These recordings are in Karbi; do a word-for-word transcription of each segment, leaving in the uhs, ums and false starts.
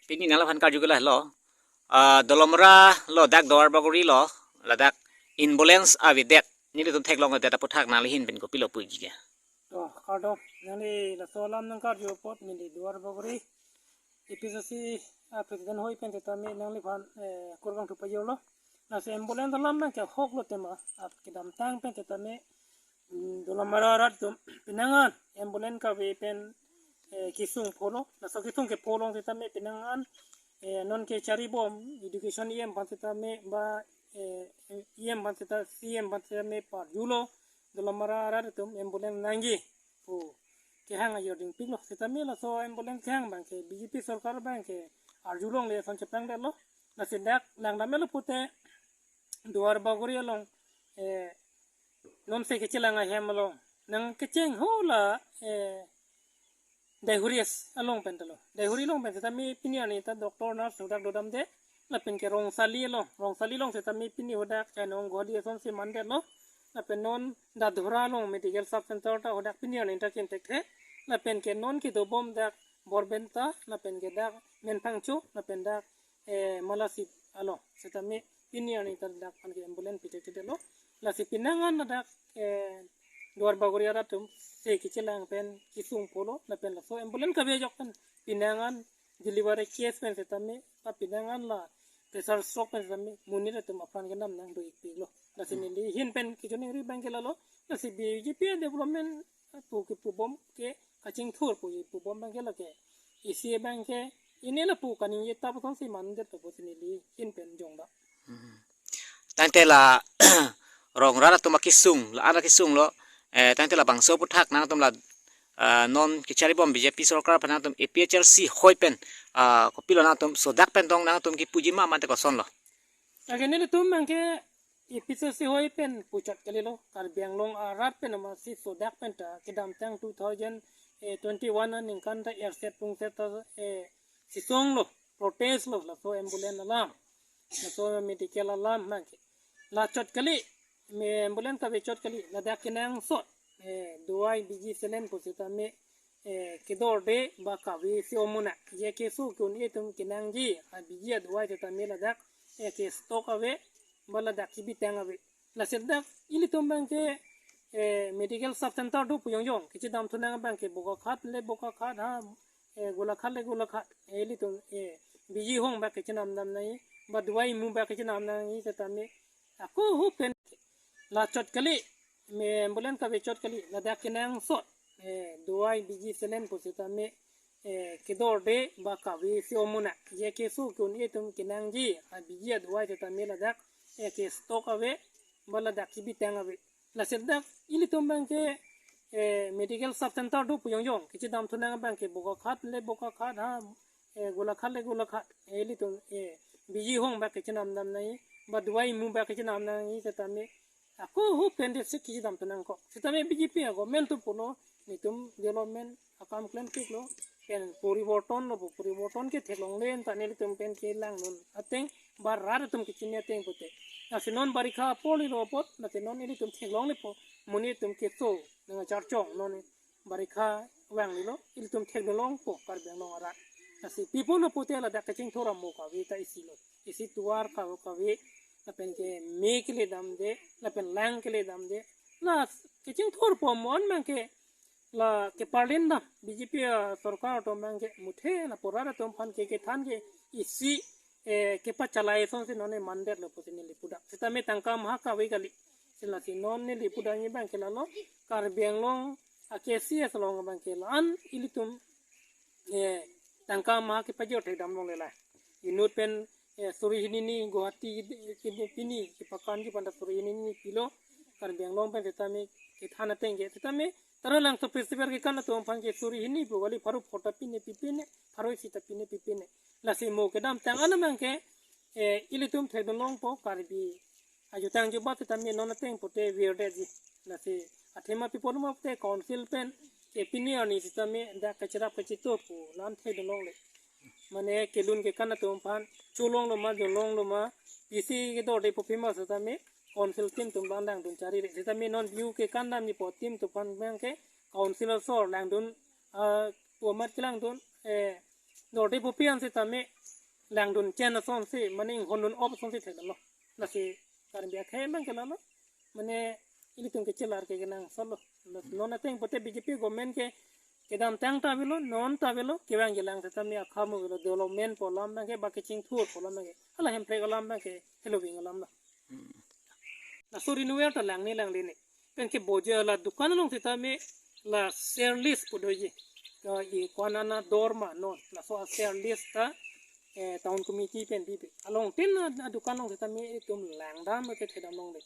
pini nangliphan karju ke lahelo. Ah, Dolamara lo, dak Duarbagori lo, ladak ambulance avedet. Nelitum theklongledet aphuthak nangli ahin pen kopilo puji ke? To, kardom, nangli laso alam nangkarju apot neli Duarbagori A P H L C a president hoi pen setame nangliphan, eh, kurvangthu pajirlo. Lasi ambulance alam abangke ahoklo tema, ap kedamtang pen setame, mm, Dolamara arat atum penang an ambulance kave pen, eh, kesung pholo, laso kesung kepho along setame penang an, eh, non kachari bom education E M aphan setame ba, eh, E M aphan seta, C E M aphan setame parjulo, Dolamara arat atum ambulance nangji pu kehang ajor dingpiklo. Setame laso ambulance kehang abangke B J P sorkar abangke arjulongle ason cheplangdetlo. Lasi dak langdamlo pute Duarbagori along, eh, non se kechelang ahem along nangkecheng hula, eh, Daihuri along pen talo. Daihuri along pen setame pini arni ta doctor, nurse hadak dodamde. Lapen ke Rongsali along, Rongsali along setame pini hadak chainong goli asonsi mandetlo. Lapen non Dadhora along medical sub center ta hadak pini arni ta kintek the. Lapen ke non kedobom dak Borbenta, lapen ke dak Menphangcho, lapen dak, eh, Malasip along setame pini arni ta dak aphan ke ambulance pitekthedetlo. Lasi penang an ladak, eh, Duarbagori arat atum se kechelang pen kesung pholo, lapen laso ambulance kave ajok pen penang an delivery case pen setame, pa penang an la pressure stroke pen setame monit atum apran kenam nangdo-ikpiklo. Lasi neli ahin pen kechoningri abangke lalo, lasi B J P development pu kepubom ke kachingthur pu kepubom abangke lake isi abangke ini lapu kaningje ta apusonsi mandetlo pusi neli ahin pen jongda. Tangte la rong rat atum akesung, la-an akesung lo, eh, tangte labangso aphuthak nangtum la, ah, non kachari bom B J P sorkar aphan nangtum A P H L C hoi pen, ah, kopilo nangtum sodak pen tong nangtum kepuji ma mate kosonlo? Lake nelitum abangke A P H L C hoi pen puchot kalilo, Karbi Anglong arat pen amatsi sodak pen ta kedamtang two thousand twenty-one aningkan ta erset pungset ta, eh, sisonglo, protest lo, laso ambulance alam, laso medical alam abangke. La chot kali, me ambulance kave chot kali, ladak kenangsot, eh, duai biji selen pu setame, eh, kedorde ba kave si omuna, je keso ke-un-e atum kenangji abiji aduai setame ladak, eh, ke stock ave, ba ladak kebitang ave. Lasi dak ilitum abangke, eh, medical sub center do pu jongjong kechedamthu nang abangke Bokakhat le Bokakhat ha, eh, Golaghat le Golaghat, eh, ilitum, eh, biji hong ba kechenam dam nangji, ba duai mu ba kechenam nangji setame ako hu pen la chot kali, me ambulance kave chot kali, ladak kenangsot, eh, duai biji selen pu setame, eh, kedorde ba kave si omuna, je keso ke-un-e atum kenangji abiji aduai setame ladak, eh, ke stock ave, ba ladak kebitang ave. Lasi dak ilitum abangke, eh, medical sub center do pu jongjong kechedamthu nang abangke Bokakhat le Bokakhat ha, eh, Golaghat le Golaghat, eh, ilitum, eh, biji hong ba kechenam dam nangji, ba duai mu ba kechenam nangji setame ako hu pen de si kechedamthu nangkok. Setame B J P a government atum pulo, netum development akam klemkiklo, pen poriborton lo pu, poriborton ke theklongle ta nelitum pen kelangdun ateng, ba rat atum kechini ateng pute. Lasi non barikha apor lilo apot, lasi non ilitum theklonglepo, monit atum keso nangcharchong non barikha vanglilo, ilitum thekdunlongpo Karbi Anglong arat. Lasi pi pulo pute ladak kachingthur amo kave ta isi lo. Isi tovar ka-, kave, lapen ke me kele damde, lapen lang kele damde. La kachingthurpo amo an abangke la keparlin dam B J P, ah, sorkar atum abangke muthe lapu rat atum aphan ke kethan ke isi, eh, kepachalai asonsi non ne mandetlo pusi neli pudak. Setame tangka maha kave kali. Sila si non neli pudakji abangke lalo, Karbi Anglong a-K C S along abangke la-an ilitum, eh, tangka maha kepajor thekdam longle la. Inut pen, eh, suri hini ni Guwahati, eh, kini pini kepakanji aphan ta suri hini ni pilo, Karbi Anglong pen setame kethan ateng ke setame Taralangso festival kekan atum aphan ke suri hini pu kali, pharo phongo ta pine pipine, pharo isi ta pine pipine. Lasi mo kedamtang an abangke, eh, ilitum thekdunlongpo Karbi ajutang jubat setame non ateng pute virdetji. Lasi athema pi pulo ma pute council pen ke pini arni setame dak kacherap kachito pu la-an thekdunlongle. Mane kelun kekan atum aphan cholonglo ma, jolonglo ma, pisi kedorde pu pima setame council team atum abang langdun charire. Setame non view kekan damji pu team atum aphan abangke council asor langdun, ah, pu amat kelangdun, eh, Dorde bopi an sitame langdun chen asonsi, mane inghondun op asonsi thekdamlo. Lasi Karbi akhei abang ke lalo, mane ilitum ke chelar ke kenangsotlo. Non ateng pute B J P government ke kedamtang ta avelo, non ta avelo, kevang kelang sitame akham avelo, development pu alam abang ke, ba kechingthur pu alam abang ke, hala Hemprek alam abang ke, heloving alam lo. Laso renewal ta langne langle ne. Pen ke bojar la dukan along sitame la sale list pu doji. Ka i ko-an ana dor ma non. Laso a sale list ta, eh, town committee pen bibi. Along tin na, na dukan along sitame itum langdam ke thekdam longle.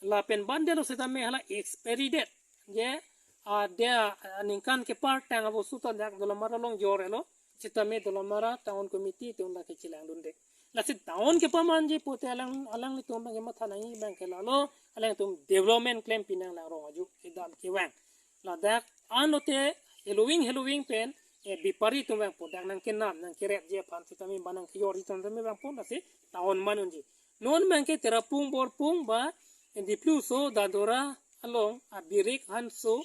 Lapen bundle sitame hala expiry date. Je, ah, dia, ah, ningkan kepar tang abosu ta dak Dolamara along jor-elo. Sitame Dolamara town committee atum dak kechelangdunde. Lasi town kepamanji pute alang, alanglitum abang kematha nangji abang ke lalo, alangtum development klem pinang lang rong aju kedam kevang. Ladak anlote heloving heloving pen, eh, bepari atum vangpo, dak nangkenam nangkeretji aphan sitame ba nangkejorji atum sitame vangpo, lasi town man unji. Non abang ke Terapung Borpung ba, eh, Dipluso Dadora along abirik hanso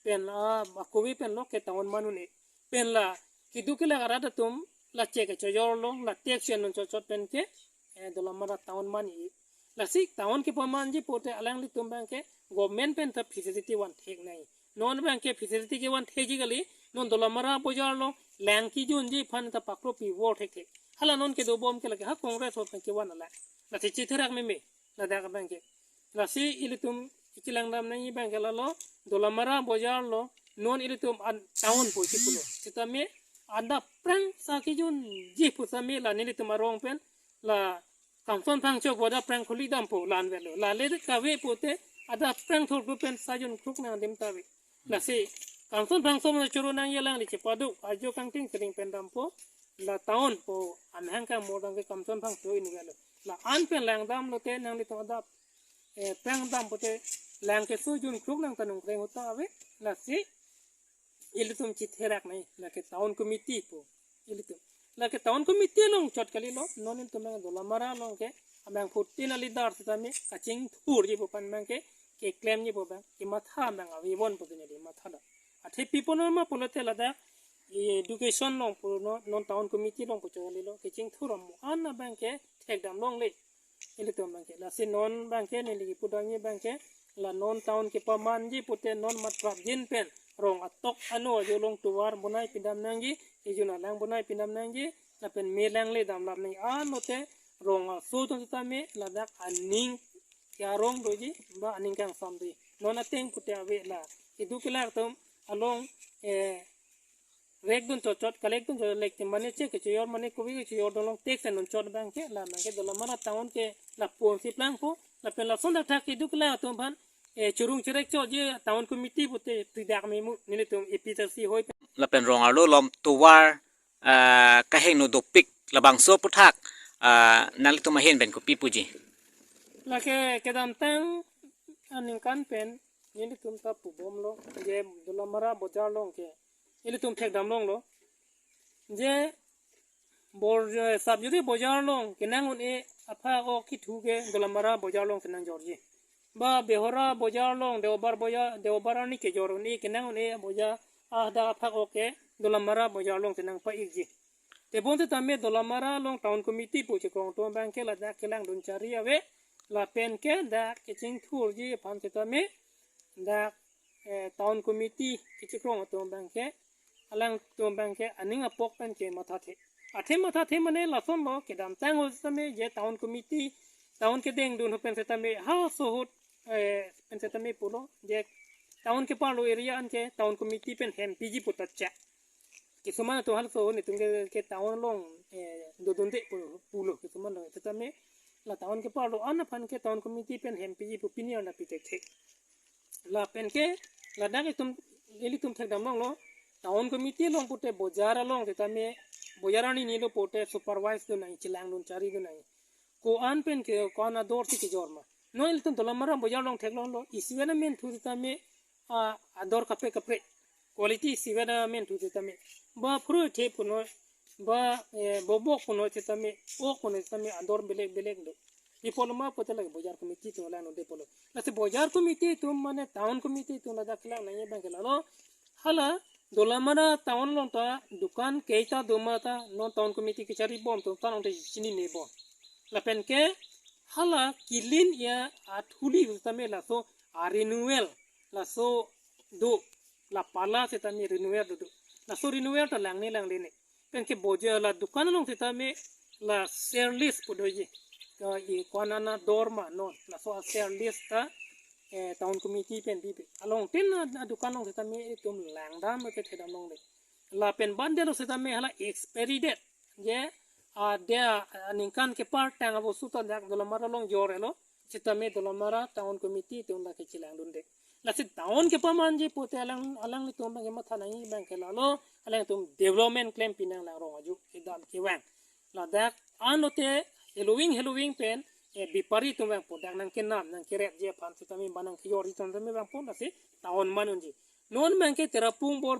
pen, ah, akove pen lo ke town man un-e. Pen la keduk kelak arat atum la chek kechojor along la tax chun non chotchot pen ke, eh, Dolamara town man-e. Lasi town kepamanji pute alanglitum abang ke government pen ta facility van thek nai. Non abang ke facility kevan thekji kali, non Dolamara bojar along lang kejunji aphan ta pakropi vor thekthek. Hala non kedobom ke lake ha Congress ahut pen kevan alang. Lasi chitherak meme, ladak abang ke. Lasi ilitum kechelangdam nangji abang ke lalo, Dolamara bojar lo, non ilitum an town pu chipulo. Sitame adap phrang sa kejunji pu sitame la nelitum arong pen, la Kamson Phangcho pu adap phrang khuli dampo, la-an avelo. Lale kave pute adap phrang thurklu pen sa jun kruk nangdim ta ave. Lasi Kamson Phangcho ma choro nangji alangli chepaduk, ajo kangting kering pen dampo, la town pu amahang kangmor abang ke Kamson Phangcho in avelo. La-an pen langdam lote nanglitum adap, eh, phrang dam pute lang keso jun kruk nang tanung kreng ahut ta ave. Lasi ilitum chitherak nai, lake town committee pu ilitum. Lake town committee along chot kalilo, non ilitum abang Dolamara along ke, abang fourteen a leader sitame kachingthurji pu aphan abang ke, keklemji pu abang, kematha abang avevon pu kene di matha da. Athe pi apot ma pulote ladak, i education along pu no, non town committee along pu chot kalilo, kechingthur amu an abang ke thekdam longle. Ilitum abang ke. Lasi non abang ke neli kepudamji abang ke, la non town kepamanji pute non mat prapjin pen rong atok ano ajo along tovar bonai pindam nangji, kejun alang bonai pindam nangji, lapen me langle damlap nangji. Anlote rong aso atum sitame ladak aning ke-arong doji, ba aning kangsam doji. Non ateng pute ave la keduk kelak atum along, eh, rek dun chotchot, kalek dun chotchot, lek te mane chek kechojor, mane kove kechojor dun along tax an dun chot abang ke, la abang ke Dolamara town ke lapu-an si plangpo, lapen lason dak thak keduk kelak atum aphan, eh, churung cherek chotji town committee pute pridak memu, nelitum A P H L C hoi pen. Lapen rong arlo along tovar, ah, kahingno dopik labangso aphuthak, ah, nanglitum ahin pen kopi puji? Lake kedamtang aningkan pen nelitum ta pubomlo, je Dolamara bojar along ke ilitum thekdam longlo. Je bor-, eh, Sapjuri bojar along kenang un-e aphak ok kethu ke Dolamara bojar along kenangjorji. Ba Behora bojar along, Deobar bojar, Deobar arni kejor un-e kenang un-e bojar, ah, dak aphak ok ke Dolamara bojar along kenang pa-ikji. Tebonta tame Dolamara along town committee pu chekrong atum abang ke ladak kelangdun chari ave, lapen ke dak kechingthurji aphan sitame dak, eh, town committee kechekrong atum abang ke, alangtum abang ke aning apok pen kemathathe. Athe mathathe mane lasonlo, kedamtang ahut sitame je town committee, town kedengdun ahut pen sitame ha aso ahut, eh, pen sitame pulo, je town keparlo area an ke town committee pen hempiji pu ta cha. Kisuman atum halaso ahut netum ke, ke town along, eh, dodunde pu, pulo kisuman lo. Sitame la town keparlo an aphan ke town committee pen hempiji pu pini arni pi thekthe. Lapen ke ladak itum, ilitum thekdam longlo, town committee along pute bojar along sitame, bojar arni nilo pute supervise dun nangji, chelangdun chari dun nangji. Ko-an pen ke, ko-an ador si kejor ma. Non ilitum Dolamara bojar along theklonglo, isivet amen thu sitame, ah, ador kaprek kaprek. Quality isivet amen thu sitame. Ba phurui the punoi, ba, eh, bobok punoi sitame, ok punoi sitame ador belek belek do. Pi apotlo ma pute lake bojar committee atum langdunde pulo. Lasi bojar committee atum mane town committee atum ladak kelang nangji abang ke lalo, hala Dolamara town along ta dukan keita doma ta non town committee kechari bom atum ta along ta chinine bom. Lapen ke hala kelin ya athuli setame laso a renewal laso do, la pala setame renewal do do. Laso renewal ta langne langle ne. Pen ke bojo la dukan along setame la share lease pu doji. Ke i ko-an ana dorma non. Laso a share lease ta eh, town committee pen bibe. Along tin a, a dukan along setame itum langdam ke thedam longle. Lapen bundle setame hala expiry date. Je, ah, dia, ah, ningkan kepar tang abo suta dak Dolamara along jor elo. Setame Dolamara town committee atum dak kechelangdunde. Lasi town kepamanji pute alang, alanglitum abang kematha nangji abang ke lalo, alangtum development klem pinang lang rong aju kedam kevang. Ladak anlote heloving heloving pen, eh, bepari atum vangpo, dak nangkenam nangkerepji aphan setame ba nangkejorji atum setame vangpo, lasi town man unji. Non abang ke Tirapung Bor